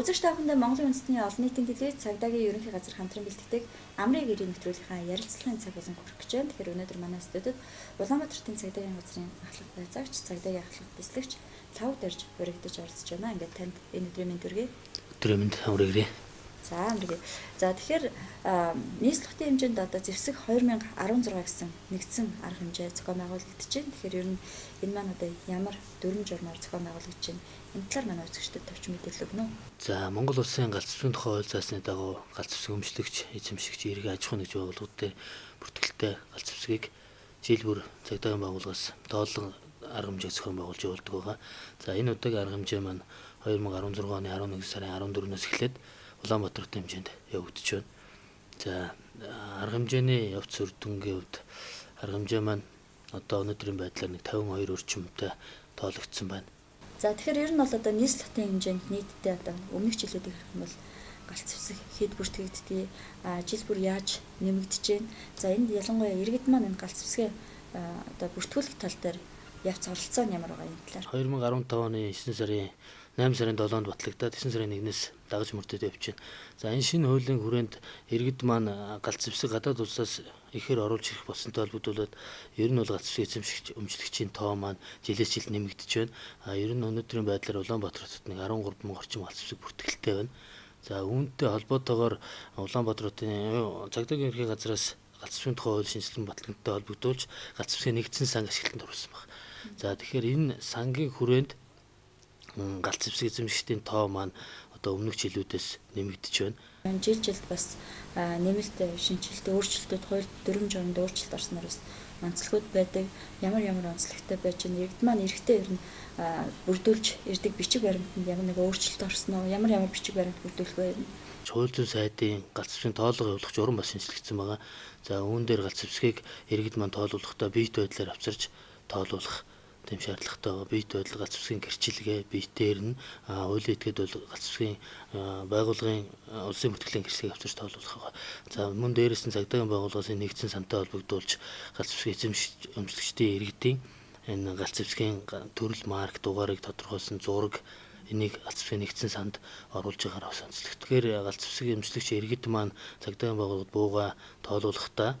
Үзэгч та бүхэндээ Монголын үндэстний олон нийтийн телевиз цагдаагийн ерөнхий газар хамтран бэлтгэдэг Амрын гэрийн нэвтрүүлгийнхаа ярилцлагын цаг болон хүрэх гэж байна. Тэгэхээр өнөөдөр манай студид Улаанбаатар хотын цагдаагийн газрын ахлах байцаагч, цагдаагийн ахлах бэлтгэгч Лхагва Дорж уригдаж оролцож байна. Ингээд танд энэ өдрийн мэнд хүргэе. Өдрийн мэнд, Амрын гэрээ. За, Амрын. За, тэгэхээр нийслэл хотын хэмжээнд одоо зэвсэг 2016 гэсэн нэгдсэн арга хэмжээ зохион байгуулагдаж байна. Тэгэхээр ер нь энэ маань одоо ямар дүрэм журмаар зохион байгуулагдаж байна? Энэ талаар манай үзэгчдэд товч мэдээлэл өгнө үү? За, Монгол Улсын галц зэвсгийн тухай хууль заасны дагуу галц зэвсэг өмчлөгч, эзэмшигч, эрхээ аж ахуйн нэгж байгууллагууд дээр бүртгэлтэй галц зэвсгийг жил бүр цагдаагийн байгууллагаас тооллон арга хэмжээг зохион байгуулж явуулдаг байгаа. За, энэ удаагийн арга хэмжээ маань 2016 оны 11 сарын 14-өөс эхлээд Улаанбаатар хотын хэмжээнд явагдаж байна. За, арга хэмжээний явц үр дүнгийн хувьд арга хэмжээ маань одоо өнөөдрийн байдлаар нэг 52 орчимтай тоологдсон байна. За, тэгэхээр ер нь бол одоо нийслэл хотын хэмжээнд нийтдээ одоо өмнөх жилүүдийг харах юм бол галц зэвсэг хэд бүртгэгддэг, жил бүр яаж нэмэгдэж байна. За, энд ялангуяа иргэд маань энэ галц зэвсгээ одоо бүртгүүлэх тал дээр явц оролцоо нь ямар байгаа юм талаар. 2015 оны 9 сарын 8 сарын 7-нд батлагдаад 9 сарын 1-ээс дагаж мөрдөд явж байна. За, энэ шинэ хуулийн хүрээнд иргэд маань галц зэвсэг гадаад улсаас ихээр оруулж ирэх болсонтой холбогдуулаад ер нь бол галц зэвсэг эзэмшигч өмчлөгчийн тоо маань жилээс жил нэмэгдэж байна. А ер нь өнөөдрийн байдлаар Улаанбаатар хотод нэг 13 мянга орчим галц зэвсэг бүртгэлтэй байна. За, үүнтэй холбоотойгоор Улаанбаатар хотын цагдаагийн ерөнхий газраас галц зэвсгийн тухай хууль шинэчлэн батлагдaltaй холбогдуулж галц зэвсгийн нэгдсэн санг ашиглалтанд оруулсан байна. За, тэгэхээр энэ сангийн хүрээнд галц зэвсэг эзэмшигчдийн тоо маань одоо өмнөх жилүүдээс нэмэгдэж байна. Жил жилд бас нэмэлт шинэчлэлт, өөрчлөлтүүд, хууль дүрэм журманд өөрчлөлт орсноор бас онцлогуд байдаг. Ямар ямар онцлогтой байж байна? Иргэд маань эрэхтэй ер нь бүрдүүлж ирдэг бичиг баримтанд ямар нэг өөрчлөлт орсон уу? Ямар ямар бичиг баримт бүрдүүлэх вэ? Хууль зүйн сайдын галц зэвсгийн тоолго явуулах журам бас шинэчлэгдсэн байгаа. За, үүн дээр галц зэвсгийг иргэд маань тоолуулахдаа биет байдлаар авчирч тоолуулах тийм шаардлагатай байгаа. Биет байдал галц зэвсгийн гэрчилгээ, биетээр нь хуулийн этгээд бол галц зэвсгийн байгууллагын улсын бүртгэлийн гэрчлэгийг авчирч тоолуулах байгаа. За, мөн дээрээс нь цагдаагийн байгууллагаас нэгдсэн сантай холбогдуулж галц зэвсгийн эзэмшигч өмчлөгчдийн иргэдийн энэ галц зэвсгийн төрөл, марк, дугаарыг тодорхойлсон зураг энийг галц зэвсгийн нэгдсэн санд оруулж байгаагаар бас онцлог. Тэгэхээр галц зэвсэг өмчлөгч иргэд маань цагдаагийн байгууллагад бууга тоолуулахдаа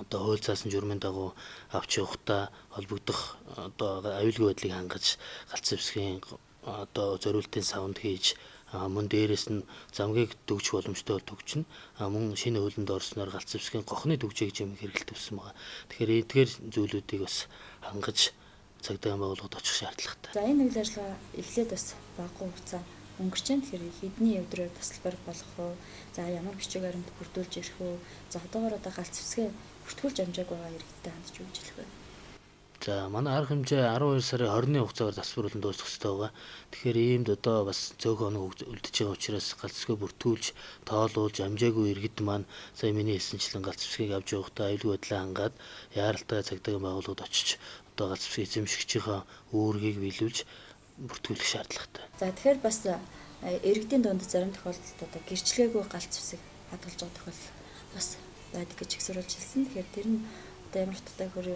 одоо хууль заасан журмын дагуу авч явахдаа холбогдох одоо аюулгүй байдлыг хангаж галц зэвсгийн одоо зориултын савнд хийж, мөн дээрээс нь замгийг төгжих боломжтой бол төгжнө. Мөн шинэ хуулинд орсноор галц зэвсгийн гохны төгжээ гэж юм хэрэглэгдсэн байгаа. Тэгэхээр эдгээр зүйлүүдийг бас хангаж цагдаагийн байгууллагад очих шаардлагатай. За, энэ үйл ажиллагаа эхлээд бас багагүй хугацаа өнгөрч байна. Тэгэхээр хэдний өдрөөр тасалбар болох уу? За, ямар бичиг баримт бүрдүүлж ирэх үү? За, одоогоор одоо галц зэвсгээ бүртгүүлж амжаагүй байгаа иргэдтэй хандж юу гэж хэлэх вэ? За, манай арга хэмжээ 12 сарын 20-ны хугацаагаар тасалбар болон дуусах ёстой байгаа. Тэгэхээр иймд одоо бас цөөхөн хоног үлдэж байгаа учраас галц зэвсгээ бүртгүүлж, тоолуулж амжаагүй иргэд маань сая миний хэлсэнчлэн галц зэвсгийг авч явахдаа аюулгүй байдлаа хангаад яаралтай цагдаагийн байгууллагад очиж одоо галц зэвсгийн эзэмшигчийнхаа үүргийг биелүүлж бүртгүүлэх шаардлагатай. За, тэгэхээр бас иргэдийн дунд зарим тохиолдолд одоо гэрчлэгээгүй галц зэвсэг хадгалж байгаа тохиолдол бас байдаг гэж их сурвалж хэлсэн. Тэгэхээр тэр нь одоо ямар утгатай хөр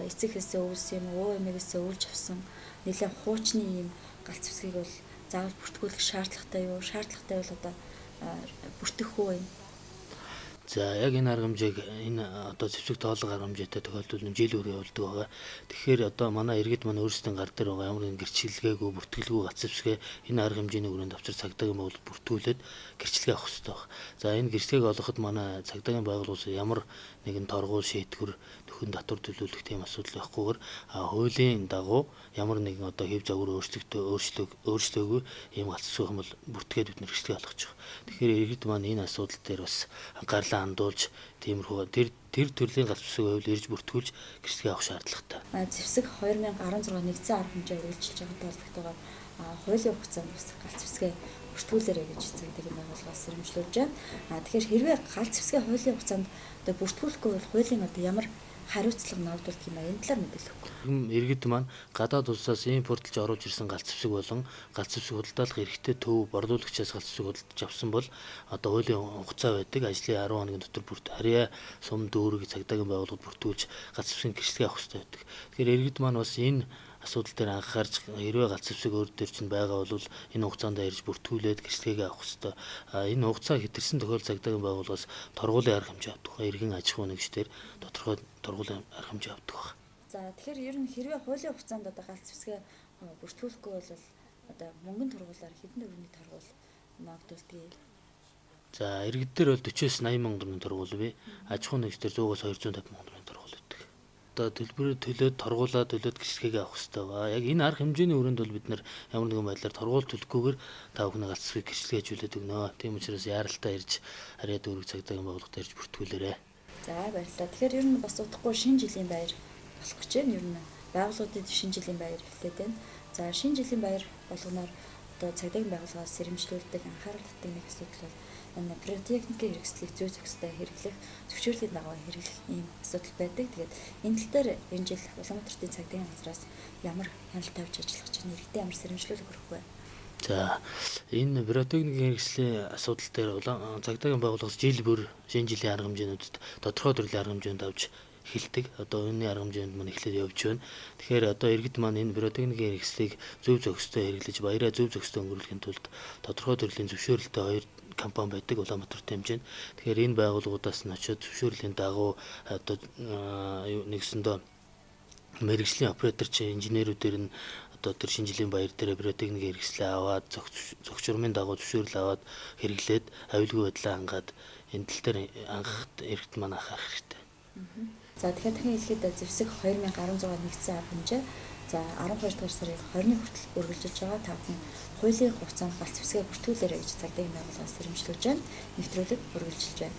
эцэг эхээсээ өвлсөн юм уу, өвөө эмээгээсээ өвлж авсан нэлээд хуучны ийм галц зэвсгийг бол заавал бүртгүүлэх шаардлагатай юу? Шаардлагатай бол одоо бүртгэх үү юм? За, яг энэ арга хэмжээг энэ одоо зэвсэг тоолго арга хэмжээтэй тохиолдол нь жил бүр явуулдаг байгаа. Тэгэхээр одоо манай иргэд маань өөрсдийн гар дээр байгаа ямар нэгэн гэрчлэгээгүй, бүртгэлгүй галц зэвсгээ энэ арга хэмжээний хүрээнд авчир цагдаагийн байгууллага бүртгүүлээд гэрчлэгээ авах хэрэгтэй байна. За, энэ гэрчлэгийг олгоход манай цагдаагийн байгууллагаас ямар нэгэн торгуул, шийтгэр, нөхөн татвар төлөвлөх тийм асуудал байхгүйгээр хуулийн дагуу ямар нэгэн одоо хэв загвар өөрчлөөгүй ийм галц зэвсэг юм бол бүртгээд бид гэрчлэгээ олгож байгаа. Тэгэхээр иргэд маань энэ асуудал дээр бас анхаарлаа хандуулж тиймэрхүү тэр төрлийн галц зэвсэг байвал ирж бүртгүүлж гэрчлэгээ авах шаардлагатай. Зэвсэг 2016 нэгдсэн арга хэмжээ үргэлжилж байгаа холбогдохоор хуулийн хугацаанд бас галц зэвсгээ бүртгүүлээрэй гэж цагдаагийн байгууллагаас сэрэмжлүүлж байна. Тэгэхээр хэрвээ галц зэвсгээ хуулийн хугацаанд одоо бүртгүүлэхгүй бол хуулийн одоо ямар хариуцлага ногдуулдаг юм аа? Энэ талаар мэдээлэл өгөх. Иргэд маань гадаад улсаас импортлж оруулж ирсэн галц зэвсэг болон галц зэвсэг худалдаалах эрхтэй төв борлуулагчаас галц зэвсэг худалдаж авсан бол одоо хуулийн хугацаа байдаг. Ажлын 10 хоногийн дотор бүрт харьяа сум дүүрэг цагдаагийн байгууллагад бүртгүүлж галц зэвсгийн гэрчлэгээ авах хэрэгтэй байдаг. Тэгэхээр иргэд маань бас энэ асуудал дээр анхаарч, хэрвээ галц зэвсэг өөр дээр чинь байгаа бол энэ хугацаанд ирж бүртгүүлээд гэрчлэгээ авах ёстой. Энэ хугацаа хэтэрсэн тохиолдолд цагдаагийн байгууллагаас торгуулийн арга хэмжээ авдаг. Иргэн аж ахуйн нэгжлэр тодорхой торгуулийн арга хэмжээ авдаг байна. За, тэгэхээр ер нь хэрвээ хуулийн хугацаанд одоо галц зэвсгээ бүртгүүлэхгүй бол одоо мөнгөн торгуулаар хэдэн төгрөгийн торгуул ноогдуулдгийг? За, иргэд дээр бол 40-оос 80 мянган төгрөгийн торгуул бий. Аж ахуйн нэгж дээр 100-аас 250 мянган төгрөгийн торгуул өгдөг. Одоо төлбөрөө төлөөд, торгуулаа төлөөд гэрчлэгээ авах хэрэгтэй ба. Яг энэ арга хэмжээний өрөөнд бол бид нар ямар нэгэн байдлаар торгуул төлөхгүйгээр та бүхний галц зэвсгийг гэрчлэгээжүүлээд өгнө. Тийм учраас яаралтай ирж Ариа дүүрэг цагдаагийн байгууллагад ирж бүртгүүлээрэй. За, баярлалаа. Тэгэхээр ер нь бас удахгүй шинэ жилийн баяр болох гэж байна. Ер нь байгууллагуудын шинэ жилийн баяр эхлээд байна. За, шинэ жилийн баяр болгоноор одоо цагдаагийн байгууллагаас сэрэмжлүүлдэг, анхаарал татдаг нэг асуудал бол энэ пиротехникийн хэрэгслийг зүй зохистой хэрэглэх, зөвшөөрлийн дагуу хэрэглэх ийм асуудал байдаг. Тэгээд энэ тал дээр энэ жил Улаанбаатар хотын цагдаагийн газраас ямар хяналт тавьж ажиллах гэж байна? Иргэдэд ямар сэрэмжлүүлэг хүргэх вэ? За, энэ пиротехникийн хэрэгслийн асуудал дээр цагдаагийн байгууллагаас жил бүр шинэ жилийн арга хэмжээнүүдэд тодорхой төрлийн арга хэмжээнд авч эхэлдэг. Одоо энэний арга хэмжээнд маань эхлээд явж байна. Тэгэхээр одоо иргэд маань энэ пиротехникийн хэрэгслийг зөв зохистой хэрэглэж, баяраа зөв зохистой өнгөрүүлэхийн тулд тодорхой төрлийн зөвшөөрөлтэй хоёр компани байдаг Улаанбаатар хэмжээнд. Тэгэхээр энэ байгууллагуудаас нь очиод зөвшөөрлийн дагуу одоо нэгсэндээ мэргэжлийн оператор чи инженерүүдээр нь одоо тэр шинэ жилийн баяр дээр пиротехник хэрэгслээ аваад зохицурмын дагуу зөвшөөрөл аваад хэрэглээд аюулгүй байдлаа хангаад энэ тал дээр анхахад иргэд маань анхаарах хэрэгтэй. За, тэгэхээр дахин хэлэхэд зэвсэг 2016 нэгдсэн арга хэмжээ. За, 12 дугаар сарын 20-ны хүртэл үргэлжилж байгаа. Та бүхэн хуулийн хугацаанд галц зэвсгээ бүртгүүлээрэй гэж цагдаагийн байгууллагаас сэрэмжлүүлж байна. Нэвтрүүлэг үргэлжилж байна.